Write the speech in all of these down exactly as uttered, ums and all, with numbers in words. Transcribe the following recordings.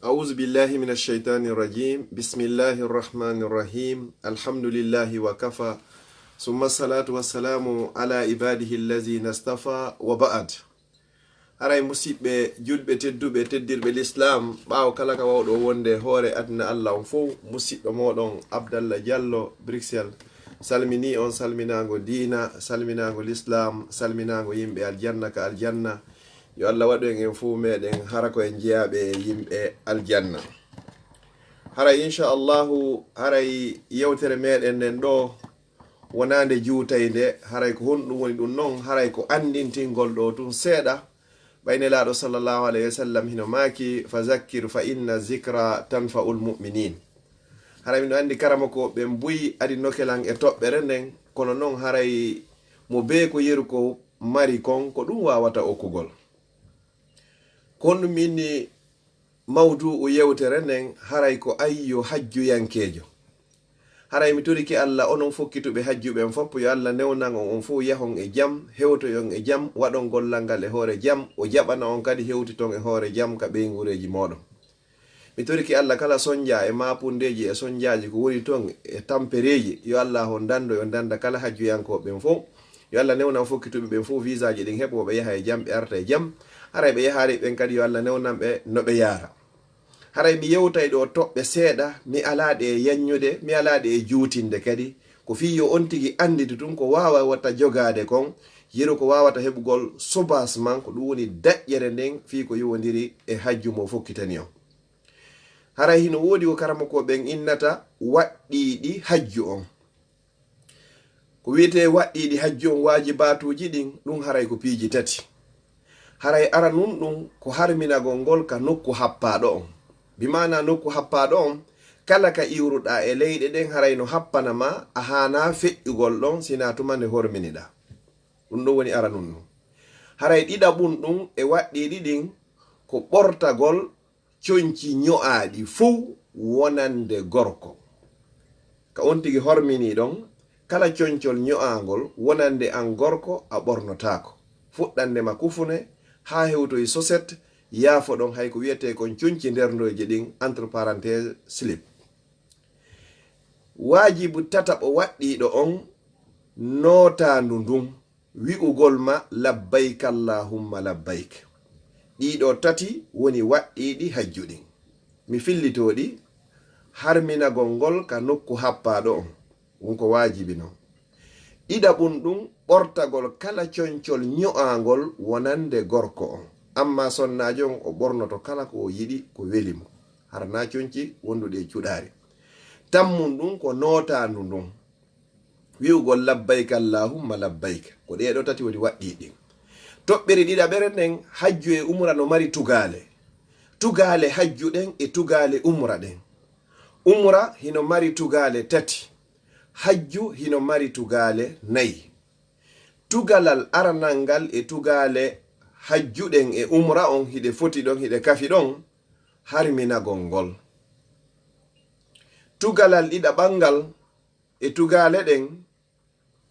أعوذ بالله من الشيطان الرجيم. بسم الله الرحمن الرحيم. الحمد لله وكفى. ثم الصلاة والسلام على عباده الذين اصطفى وبعد. Haray musiɓɓe julɓe tedduɓe, teddirɓe lislaam, ɓaawo kala ka wawɗo wonde hoore aduna Allah on fow, musiɗɗo mooɗon Abdallah Diallo, Bruxelles, salminii on salminaango diina, salminaango lislaam, salminaango yimɓe aljanna ka aljanna. Yo Allah waɗu en en fow meɗen hara ko en jeyaaɓe e yimɓe aljanna. Haray, inchallahu, haray yewtere meɗen nden ɗo wonaande juutaynde, haray ko honɗum woni ɗum non? Haray ko anndintingol ɗo tun seeɗa. Ɓay Nelaaɗo sallallahu alayhi wa sallam hino maaki, "Fa zakkir fa inna zikra tanfa'ul mu'minin." Haray miɗo anndi karamokooɓe ɓen buy adi nokelan e toɓɓere nden, kono non haray mo bee ko yeru ko mari kon, ko ɗum waawata okkugol. Ko honɗum inni mawdu'u yewtere nden? Haray ko ayyo hajjuyankeejo. Haray mi torike Allah, onon fokkituɓe hajju ɓen fow, yo Allah newnan on, on fow yahon e jam, hewtoyon e jam, waɗon gollal ngal e hoore jam, o jaɓana on kadi hewtiton e hoore jam ka ɓeynguureeji mooɗon. Mi torike Allah kala sonja e maapundeeji e sonjaaji ko woni ton e tampereeji, yo Allah on dando, yo danda kala hajjuyankooɓe ɓen fow. Yo Allah newnan fokkituɓe ɓen fow visaaji ɗin heɓo, ɓe yaha e jam, ɓe arta e jam. Haray ɓe yahaali ɓen kadi, yo Allah newnan ɓe no ɓe yaara. Haray mi yewtay ɗo toɓɓe seeɗa, mi alaa ɗe e yanñude, mi alaa ɗe e juutinde kadi. Ko fii yo on tigi annditu tun ko waawata jogaade kon, yeru ko waawata heɓugol sobaas man, ko ɗum woni daƴƴere nden fii ko yowondiri e hajju mo fokkitani on. Haray hino woodi ko karamokooɓe ɓen innata waɗɗiiɗi hajju on. Ko wi'etee waɗɗiiɗi hajju on, waajibaatuuji ɗin, ɗum haray ko piiji tati. Haray aranun ɗum ko harminagol ngol ka nokku happaaɗo on. Bi maanaa nokku happaaɗo on, kala ka iwruɗaa e leyɗe ɗen, haray no happana ma, a haanaa feƴƴugol ɗon, sinaa tuma nde horminiɗaa. Ɗum ɗon woni aranun ɗum. Haray ɗiɗaɓun ɗum e waɗɗiiɗi ɗin, ko ɓortagol conci ño'aaɗi fow wonande gorko. Ka on tigi horminii ɗon, kala concol ño'aangol wonande an gorko a ɓornotaako. Fuɗɗande ma kufune, haa hewtoyi soset, yaafo ɗon hay ko wi'etee kon conci nderndoyje ɗin, entre parenthèse, slip. Waajibu tataɓo waɗɗiiɗo on nootaandu ndun, wi'ugol ma, "Labbayk Allahumma labbayk." Ɗiɗo tati woni waɗɗiiɗi hajju ɗin. Mi fillitoo ɗi, harminagol ngol ka nokku happaaɗo on, ɗum ko waajibi non. Ɗiɗaɓun ɗum, ɓortagol kala concol ño'aangol wonande gorko on. Amma sonnaajo on, o ɓornoto kala ko o yiɗi, ko weli mo. Hara naa conci wonduɗi e cuɗaari. Tammun ɗum ko nootaandu ndun. Wi'ugol, "Labbayk Allahumma labbayk." Ko ɗee ɗoo tati woni waɗɗiiɗi ɗin. Toɓɓere ɗiɗaɓere nden, hajju e umra no mari tugaale. Tugaale hajju ɗen e tugaale umra ɗen. Umra hino mari tugaale tati. Hajju hino mari tugaale nayi. Tugalal aranal ngal e tugaale hajju ɗen e umra on hiɗe foti ɗon, hiɗe kafi ɗon, harminagol ngol. Tugalal ɗiɗaɓal ngal e tugaale ɗen,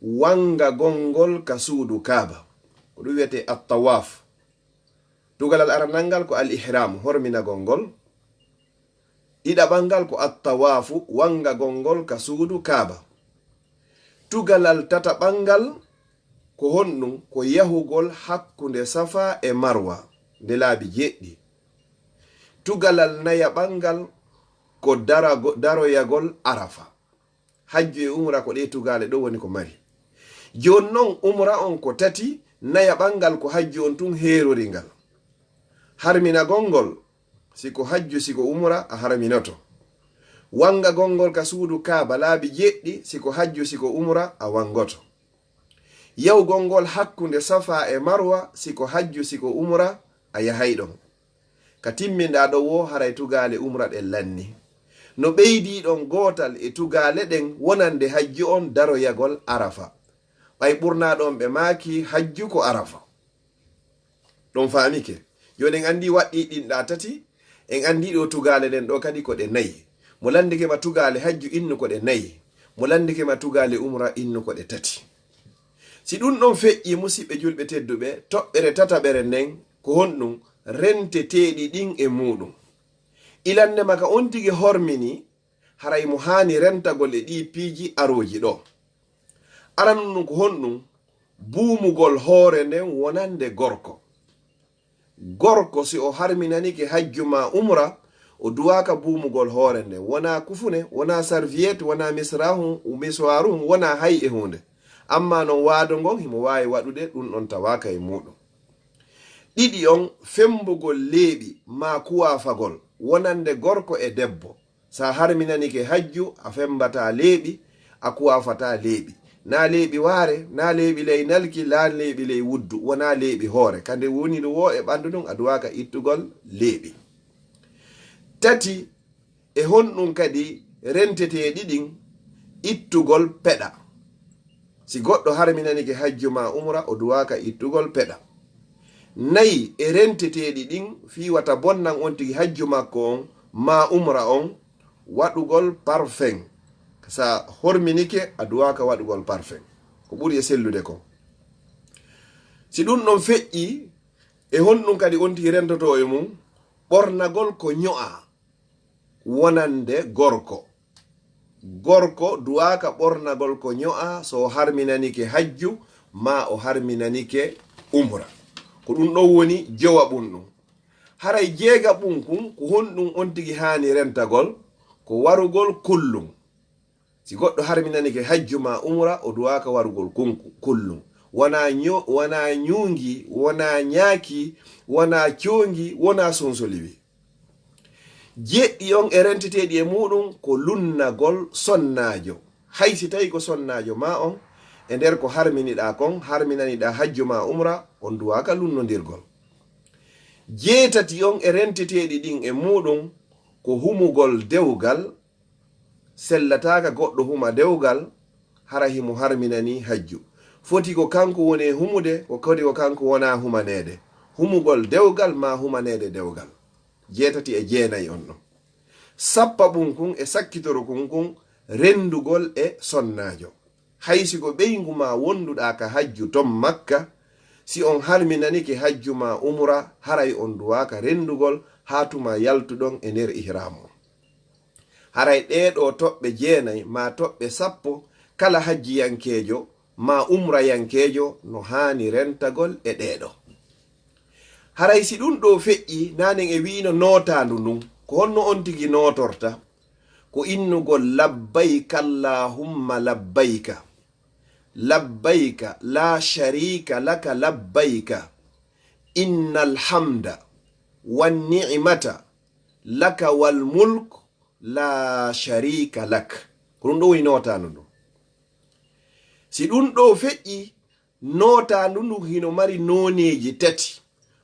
wangagol ngol ka suudu Kaaba. Ko ɗum wi'etee at-tawaaf. Tugalal aranal ngal ko al-ihraam, horminagol ngol. Ɗiɗaɓal ngal ko at-tawaafu, wangagol ngol ka suudu Kaaba. Tugalal tataɓal ngal ko honɗum? Ko yahugol hakkunde Safa e Marwa nde laabi jeɗɗi. Tugalal nayaɓal ngal ko darago-, daroyagol Arafa. Hajju e umra ko ɗee tugaale ɗoo woni ko mari. Jooni non, umra on ko tati, nayaɓal ngal ko hajju on tun heerori ngal. Harminagol ngol, si ko hajju, si ko umra, a harminoto. Wangagol ngol ka suudu Kaaba laabi jeɗɗi, si ko hajju, si ko umra, a wangoto. Yahugol ngol hakkunde Safa e Marwa, si ko hajju, si ko umra, a yahay ɗon. Ka timminɗaa ɗon woo, haray tugaale umra ɗen lanni. No ɓeydii ɗon gootal e tugaale ɗen wonande hajju on daroyagol Arafa. Ɓay ɓurnaaɗo on ɓe maaki hajju ko Arafa. Ɗon faamike. Jooni en anndii waɗɗiiɗi ɗin ɗaa tati, en anndii ɗoo tugaale ɗen ɗoo kadi ko ɗe nayi. Mo lanndike ma tugaale hajju, innu ko ɗe nayi. Mo lanndike ma tugaale umra, innu ko ɗe tati. Si ɗum ɗon feƴƴii, musiɓɓe julɓe tedduɓe, toɓɓere tataɓere nden ko honɗum? Renteteeɗi ɗin e muuɗum. Ilannde ma ka on tigi hormini, haray mo haani rentagol e ɗii piiji arooji ɗoo. Aranun ɗun ko honɗun? Buumugol hoore nden wonande gorko. Gorko, si o harminanike hajju maa umra, o duwaaka buumugol hoore nden. Wonaa kufune, wonaa sarviyet, wonaa misrahun, miswaruhun, wonaa hay e huunde. Ammaa non waado ngon himo waawi waɗude ɗun ɗon tawaaka e muuɗum. Ɗiɗi on, fembugol leeɓi maa kuwaafagol wonande gorko e debbo. Sa harminanike hajju, a fembataa leeɓi, a kuwaafataa leeɓi. Naa leeɓi waare, naa leeɓi ley nalki, naa leeɓi ley wuddu, wonaa leeɓi hoore. Ka nde woni ndu woo e ɓandu ndun, a duwaaka ittugol leeɓi. Tati, e honɗun kadi renteteeɗi ɗin? Ittugol peɗa. Si goɗɗo harminanike hajju maa umra, o duwaaka ittugol peɗa. Nayi, e renteteeɗi ɗin fii wata bonnan on tigi hajju makko on, maa umra on, waɗugol parfum. Sa horminike, a duwaaka waɗugol parfum. Ko ɓuri e sellude kon. Si ɗun ɗon feƴƴii, e honɗun kadi on tigi rentotoo e mun? Ɓornagol ko ño'aa wonande gorko. Gorko duwaaka ɓornagol ko ño'aa so o harminanike hajju, maa o harminanike umra. Ko ɗun ɗon woni jowaɓun ɗun. Haray jeegaɓun kun, ko honɗun on tigi haani rentagol? Ko warugol kullun. Si goɗɗo harminanike hajju maa umra, o duwaaka warugol kun-, kullun. Wonaa ño-, wonaa ñuungi, wonaa ñaaki, wonaa coongi, wonaa sonsoliwi. Jeɗɗi on e renteteeɗi e muuɗun ko lunnagol sonnaajo. Hay si tawii ko sonnaajo maa on, e nder ko harminiɗaa kon, harminaniɗaa hajju maa umra, on duwaaka lunnondirgol. Jeetati on e renteteeɗi ɗin e muuɗun ko humugol dewgal, sellataaka goɗɗo huma dewgal, hara himo harminanii hajju. Foti ko kanko woni e humude, ko kadi ko kanko wonaa humaneede. Humugol dewgal maa humaneede dewgal. Jeetati e jeenayi on ɗon. Sappaɓun kun e sakkitorokun kun renndugol e sonnaajo. Hay si ko ɓeyngu maa wonduɗaa ka hajju ton Makka, si on harminanike hajju maa umra, haray on duwaaka renndugol haa tuma yaltuɗon e nder ihraam on. Haray ɗee ɗoo toɓɓe jeenay maa toɓɓe sappo kala hajjiyankeejo maa umrayankeejo no haani rentagol e ɗee ɗoo. Haray si ɗun ɗoo feƴƴii, nanen e wi'ino nootaandu ndun, ko honno on tigi nootorta? Ko innugol labbayka allahumma labbayka. Labbayka laa shariika laka labbayka. Innal hamda wan ni'mata laka wal mulk laa shariika lak. Ko ɗun ɗoo woni nootaandu ndun. Si ɗun ɗoo feƴƴii, nootaandu ndun hino mari nooneeji tati,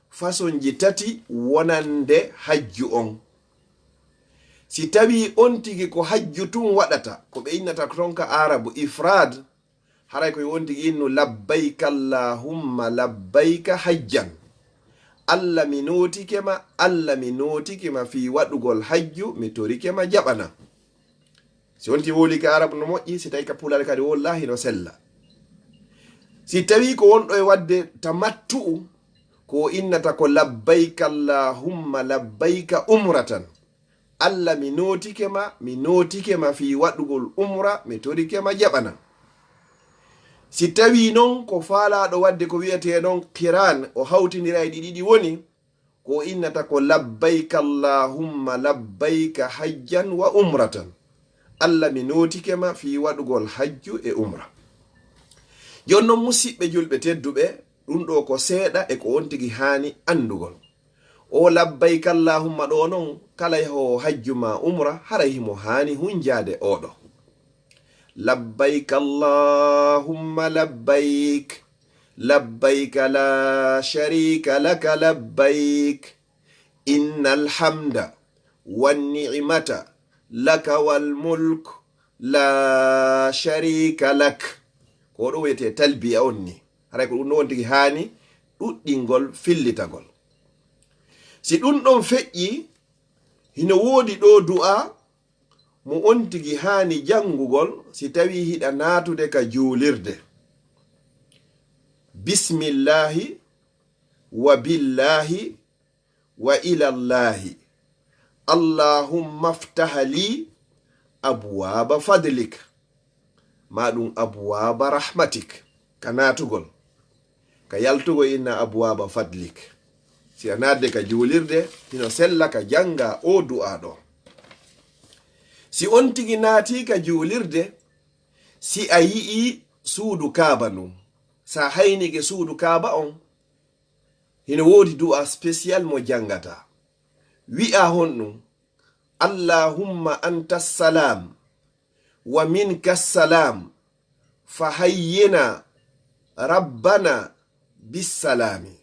fasonji tati wonande hajju on. Si tawii on tigi ko hajju tun waɗata, ko ɓe innata ko ton ka Aarabu ifraad, haray ko yo on tigi innu labbayka allahumma labbayka hajjan. Alla mi nootike ma, Alla mi nootike ma fii waɗugol hajju, mi torike ma jaɓana. Si on tigi wowlii ka Aarabu no moƴƴi, si tawii ka Pulaar kadi wowlaa hino sella. Si tawii ko wonɗo e waɗde tamattu'u, ko o innata ko labbayka allahumma labbayka umratan. Alla mi nootike ma, mi nootike ma fii waɗugol umra, mi torike ma jaɓana. Si tawii non ko faalaaɗo waɗde ko wi'etee non qiraan, o hawtindira e ɗi ɗiɗi woni, ko o innata ko labbayka allahumma labbayka hajjan wa umratan. Alla mi nootike ma fii waɗugol hajju e umra. Jooni non musiɓɓe julɓe tedduɓe, ɗun ɗoo ko seeɗa e ko on tigi haani anndugol. O labbayka allahumma ɗoo non, kala yahoowo hajju maa umra, haray himo haani hunjaade oo ɗoo. Labbayka allahumma labbayk. Labbayka laa shariika laka labbayk. Innal hamda wan ni'mata laka wal mulk laa shariika lak. Ko ɗoo wi'etee talbiya on ni. Haray ko ɗun ɗoo on tigi haani ɗuɗɗingol fillitagol. Si ɗun ɗon feƴƴii, hino woodi ɗoo du'aa mo on tigi haani janngugol si tawii hiɗa naatude ka juulirde. Bismillaahi wa billaahi wa ilallaahi. Allahumma ftah li abwaaba fadlik, maa ɗum abwaaba rahmatik. Ka naatugol, ka yaltugol inna abwaaba fadlik. Si a naatde ka juulirde, hino sella ka jannga o du'a ɗo. Si on tigi naati ka juulirde, si a yi'i suudu Kaaba ndun, sa haynike suudu Kaaba on, hino woodi du'a spécial mo janngata. Wi'a honɗum, "Allahumma anta salam, wa minka salam, fa hayyina rabbana bisalami.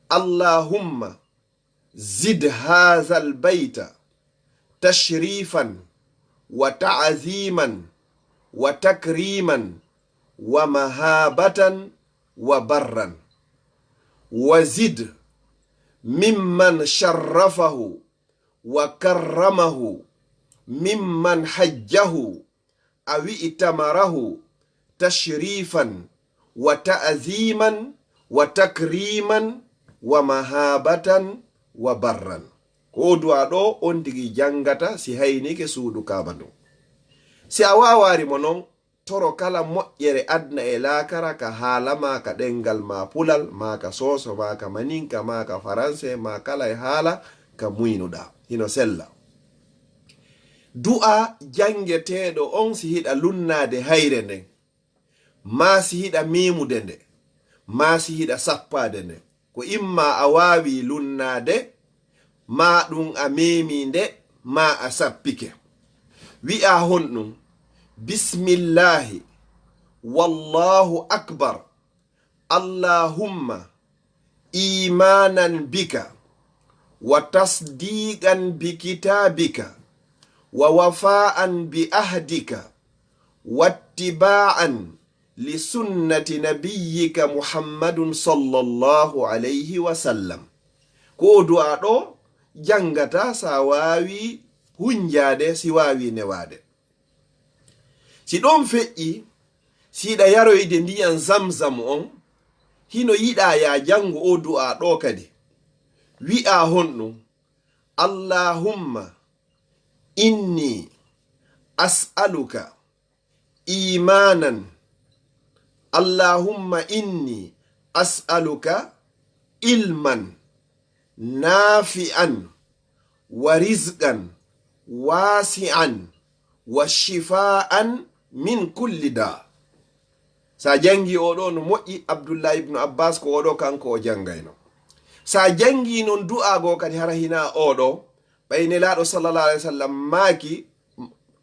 Allahumma zid hazal baita tashrifan wa ta'ziman wa takriman wa mahabatan wa barran. Wa zid mimman sharrafahu wa karramahu mimman hajjahu aw i'tamarahu tashrifan wa ta'ziman wa takriman wa mahabatan wa barran." Ko o du'a ɗo on tigi janngata si haynike suudu Kaaba ndun. Si a waawaari mo non, toro kala moƴƴere aduna e laakara ka haala maa, ka ɗemngal maa pulal, maa ka sooso, maa ka maninka, maa ka faranse, maa kala e haala ka muynuɗaa. Hino sella. Du'a janngeteeɗo on si hiɗa lunnaade hayre nden, maa si hiɗa meemude nde, maa si hiɗa sappaade nde. Ko imma a waawi lunnaade, maa ɗum a meemii nde, maa a sappike. Wi'aa honɗum, "Bismillaahi, wallaahu akbar, allahumma iimaanan bika, wa tasdiiqan bi kitaabika, wa wafaa'an bi ahdika, wattibaa'an li sunnati nabiyyika Muhammadun sallallahu alayhi wa sallam." Ko o du'a ɗo janngata, sa waawi hunjaade, si waawi newaade. Si ɗon feƴƴi, si hiɗa yaroyde ndiyan zamzam on, hino yiɗaa ya janngu o du'a ɗo kadi. Wi'aa honɗum, "Allahumma inni as'aluka iimaanan, Allahumma inni as'aluka ilman naafi'an, wa rizqan waasi'an, wa shifaa'an min kulli daa." Sa janngi o ɗo no moƴƴi, Abdullah ibnu Abbas ko o ɗo kanko o janngayno. Sa janngi non du'a go kadi hara hina o ɗo, ɓay Nelaaɗo sallallahu alayhi wa sallam maaki,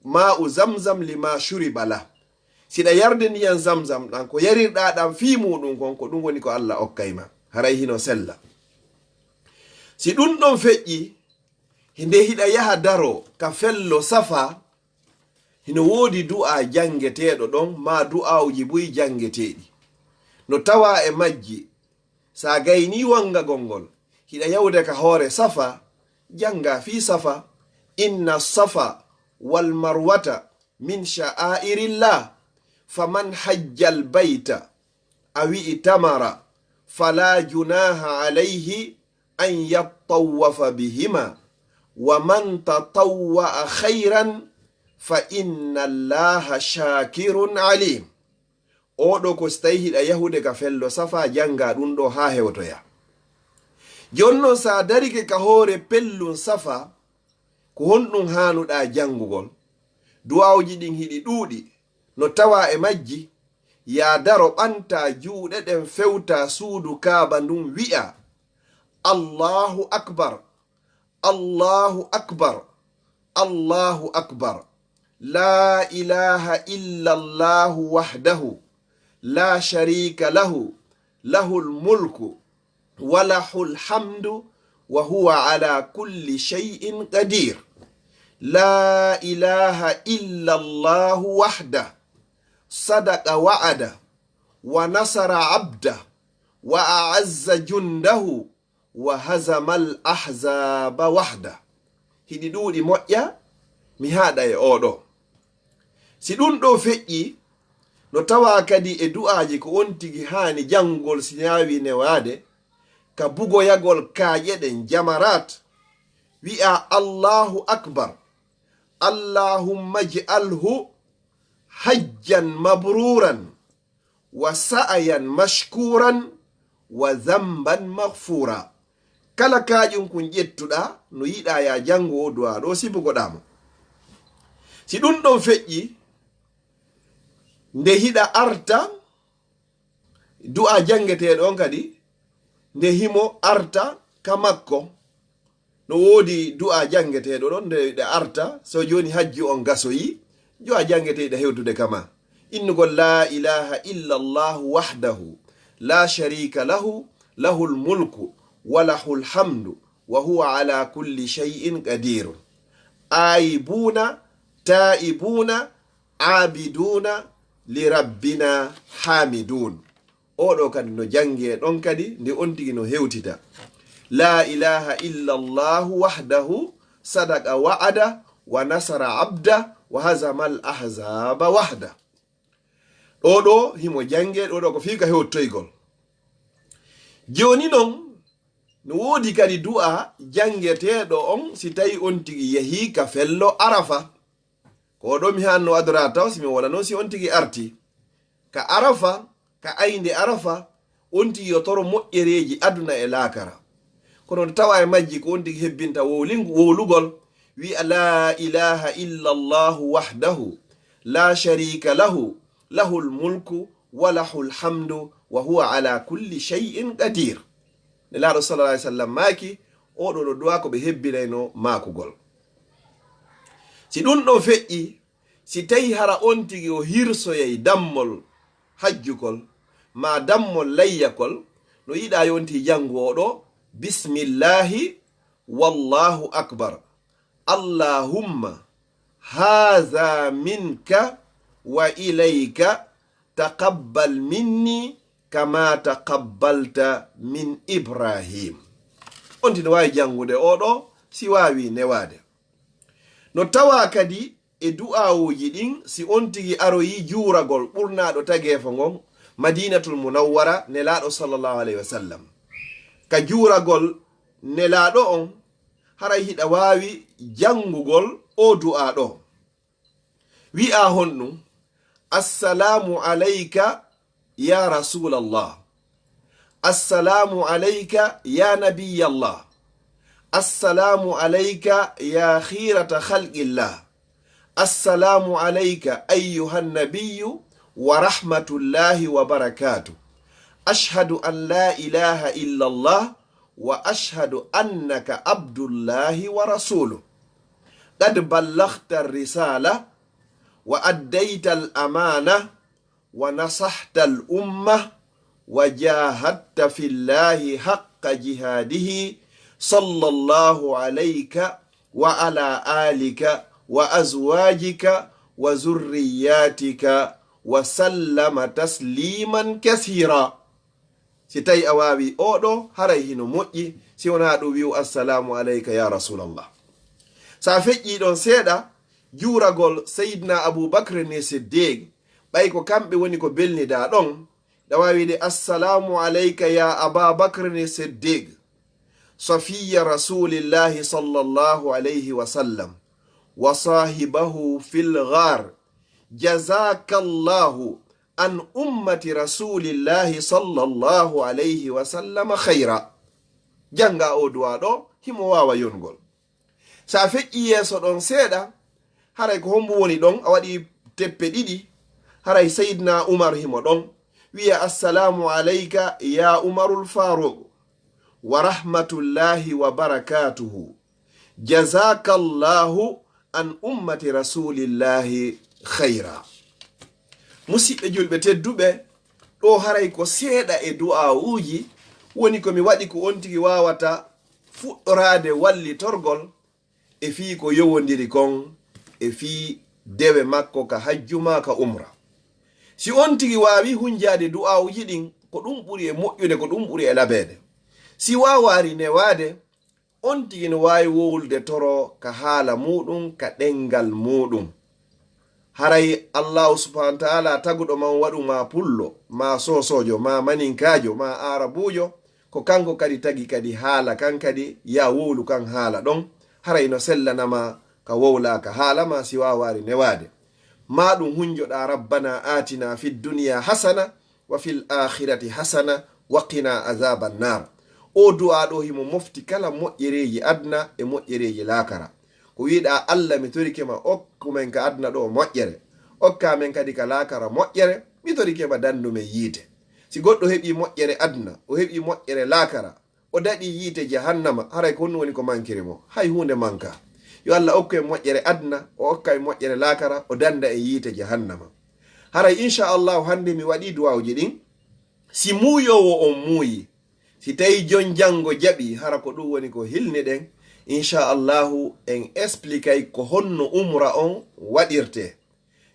"Ma'u zamzam lima shuriba lah." Si hiɗa yarde ndiyan zamzam ɗan, ko yarirɗaa ɗan fii muɗum kon, ko ɗum woni ko Allah okkay ma. Haray hino sella. Si ɗum ɗon feƴƴi, nde hiɗa yaha daro ka fello Safa, hino woodi du'a janngeteeɗo ɗon, maa du'aawuji buy janngeteeɗi. No tawaa e majji, sa gaynii wangagol ngol, hiɗa yahude ka hoore Safa, jannga fii Safa, "Inna Safa wal Marwata min sha'airillah, faman hajjal bayta aw i'tamara fala junaha alayhi an yattawwafa bihima, wa man tatawwa'a khayran fa inna Allaha shakirun alim." O ɗo ko si tawi hiɗa yahude ka fello Safa, jannga ɗum ɗo haa hewtoya. Jooni non, sa darike ka hoore pellun Safa, ko honɗum haanuɗaa janngugol? Du'aawuji ɗin hiɗi ɗuuɗi, no tawaa e majji, ya daro ɓanta juuɗe ɗen fewta suudu Kaaba ndun wi'a, "Allahu akbar, Allahu akbar, Allahu akbar. La ilaha illa Allahu wahdahu, la sharika lahu, lahul mulku, wa lahul hamdu, wa huwa ala kulli shay'in qadir. La ilaha illa Allahu wahdah, sadaqa wa'dah, wa nasara abdah, wa a'azza jundahu, wa hazamal ahzaba wahdah." Hiɗi ɗuuɗi moƴƴa, mi haaɗa e oo ɗoo. Si ɗum ɗoo feƴƴii, no tawaa kadi e du'aaji ko on tigi haani janngugol si ñaawii newaade, ka bugoyagol kaaƴe ɗen, jamarat, Wi'a Allahu Akbar. Allahumma ij'alhu hajjan mabruran wa sa'yan mashkuran wa zamban maghfura. Kala kaƴum kun ƴettuɗa, no yiɗa ya jango o du'a ɗo sibugoɗa mo. Si ɗum ɗon feƴƴi, nde hiɗa arta, du'a jangeteɗo on kadi, nde himo arta ka makko, no woodi du'a jangeteɗo ɗon nde ɗe arta, so joni hajju on gasoyi, du'a jangeteɗo hewtude kama. Innugol la ilaha illa Allah wahdahu, la sharika lahu, lahul mulku, wa lahul hamdu, wa huwa ala kulli shay'in qadirun. Aibuna, taibuna, abiduna, li rabbina hamidun. Oɗo kadi no jange ɗon kadi, nde on tigi no hewtita. La ilaha illa Allahu wahdahu, sadaqa wa'ada, wa nasara abda, wa hazamal ahzaba wahda. Ɗo ɗo himo jange, ɗo ɗo ko fii ka hewtoygol. Joni non, no woodi kadi du'a jangeteɗo on si tawi on tigi yehi ka fello Arafa. Ko ɗo mi hanno adora taw si mi wala non si on tigi arti. Ka Arafa, ka aynde Arafa, on tigi yo toro moƴƴereeji aduna e laakara. Kono ɗo tawa e majji ko on tigi hebbinta wowlingu-, wowlugol, wi'a la ilaha illa Allahu wahdahu, la sharika lahu, lahul mulku, wa lahul hamdu, wa huwa ala kulli shay'in qadir. Nelaaɗo sallallahu alaihi wasallam maaki, o ɗo ɗo du'a ko ɓe hebbinayno maakugol. Si ɗum ɗon feƴƴi, si tawi hara on tigi o hirsoyay dammol hajjukol, ma dammol layyakol, no yiɗa yo on tigi jangu o ɗo, bismillahi, wallahu akbar. Allahumma haza minka wa ilayka, taqabbal minni kama taqabbalta min Ibrahim. On tigi no waawi janngude oo ɗoo, si waawi newaade. No tawaa kadi e du'aawuuji ɗin, si on tigi aroyii juuragol ɓurnaaɗo tageefo ngon, Madiinatul Munawwara, Nelaaɗo sallallahu alayhi wa sallam. Ka juuragol Nelaaɗo on, haray hiɗa waawi janngugol oo du'aa ɗoo. Wi'aa honɗum, "Assalaamu alayka ya Rasuulallah. Assalaamu alayka ya Nabiyallah. Assalaamu alayka ya khiirata khalqillah. Assalaamu alayka ayyuhan nabiyyu wa rahmatullahi wa barakaatuh. Ashhadu an la ilaha illallah wa ashhadu annaka abdullahi wa rasuluh. Qad ballaghta ar-risala wa addayta al-amana wa nasahta al-umma wa jahadta fillahi haqqa jihadihi, sallallahu alayka wa ala alika wa azwajika wa zurriyatika wa sallama tasliman kathira." Si tawi a waawi oo ɗoo, haray hino moƴƴi, si wonaa ɗum wi'u, "Assalaamu alayka ya Rasuulallah." Sa feƴƴii ɗon seeɗa, juuragol Sayyidina Abu Bakr ni Siddiq, ɓay ko kamɓe woni ko belnidaa ɗon, ɗa waawi wi'ude, "Assalaamu alayka ya Aba Bakr ni Siddiq, safiyya Rasulillahi sallallahu alayhi wa sallam, wa sahibahu fil ghar, jazakallahu an ummati Rasulillahi sallallahu alayhi wa sallam khayra." Jannga oo du'aa ɗoo, himo waawa yongol. Sa feƴƴii yeeso ɗon seeɗa, haray ko hombo woni ɗon? A waɗii teppe ɗiɗi, haray Sayyidina Umar himo ɗon. Wi'a, "Assalaamu alayka ya Umarul Faruq, wa rahmatullahi wa barakatuhu. Jazakallahu an ummati Rasulillahi khayra." Musiɓɓe julɓe tedduɓe, ɗoo haray ko seeɗa e du'aawuuji woni ko mi waɗi ko on tigi waawata fuɗɗoraade wallitorgol e fii ko yowondiri kon e fii dewe makko ka hajju maa ka umra. Si on tigi waawi hunjaade du'aawuuji ɗin, ko ɗum ɓuri e moƴƴude, ko ɗum ɓuri e labeede. Si waawaari newaade, on tigi no waawi wowlude toro ka haala muuɗum, ka ɗemngal muuɗum. Haray Allaahu subhaanahu wa ta'aala taguɗo ma on waɗu ma pullo, ma soosoojo, ma maninkaajo, ma aarabuujo, ko kanko kadi tagi kadi haala kan kadi, yaa wowlu kan haala ɗon, Haray no sellanama ka wowlaaka haalama si waawaari newaade. Maa ɗum hunjoɗaa rabbana atina fi duniya hasana wa fil akhirati hasana wa qina azaba annar. O du'a ɗo himo mofti kala moƴƴereeji aduna e moƴƴereeji laakara. Ko wiɗa, Allah, mi torike ma, okku men ka aduna ɗo moƴƴere, okka men kadi ka laakara moƴƴere. Mi torike ma, dandu men yiite. Si goɗɗo heɓi moƴƴere aduna, o heɓi moƴƴere laakara, o daɗi yiite jahannama, haray ko honɗum woni ko mankiri mo? Hay huunde manka. Yo Allah okku en moƴƴere aduna, o okka en moƴƴere laakara, o danda en yiite jahannama. Haray, insha Allahu, hannde mi waɗi duwawuji ɗin. Si muuyoowo on muuyi, si tawi jon janngo jaɓi, hara ko ɗum woni ko hilni ɗen, insha Allahu, en explikay ko honno umra on waɗirte.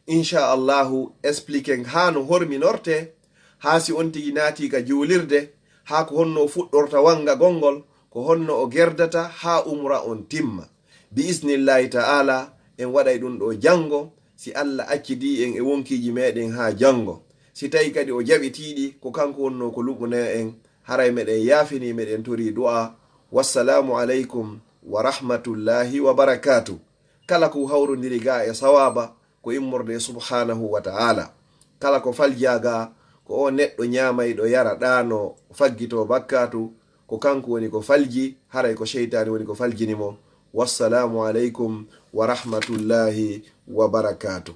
Insha Allahu, expliquen haa no horminorte, haa si on tigi naati ka juulirde, haa ko honno o fuɗɗorta wangagol ngol, ko honno o gerdata haa umra on timma. Bi isnillahi ta'ala, en waɗay ɗum ɗo janngo, si Allah accidi en e wonkiiji meɗen haa janngo. Si tawi kadi o jaɓitiiɗi, ko kanko wonno ko luɓune en, haray meɗen yaafini, meɗen tori du'a. Wassalamu alaikum wa rahmatullahi wa barakatuh. Kala ko hawrondiri ga e sawaaba, ko immorde e subhanahu wa ta'ala. Kala ko falja ga, ko o neɗɗo ñaamayɗo yara ɗaano faggito bakkatu, ko kanko woni ko falji, haray ko seytaani woni ko faljini mo. Wassalamu alaikum wa rahmatullahi wa barakatuh.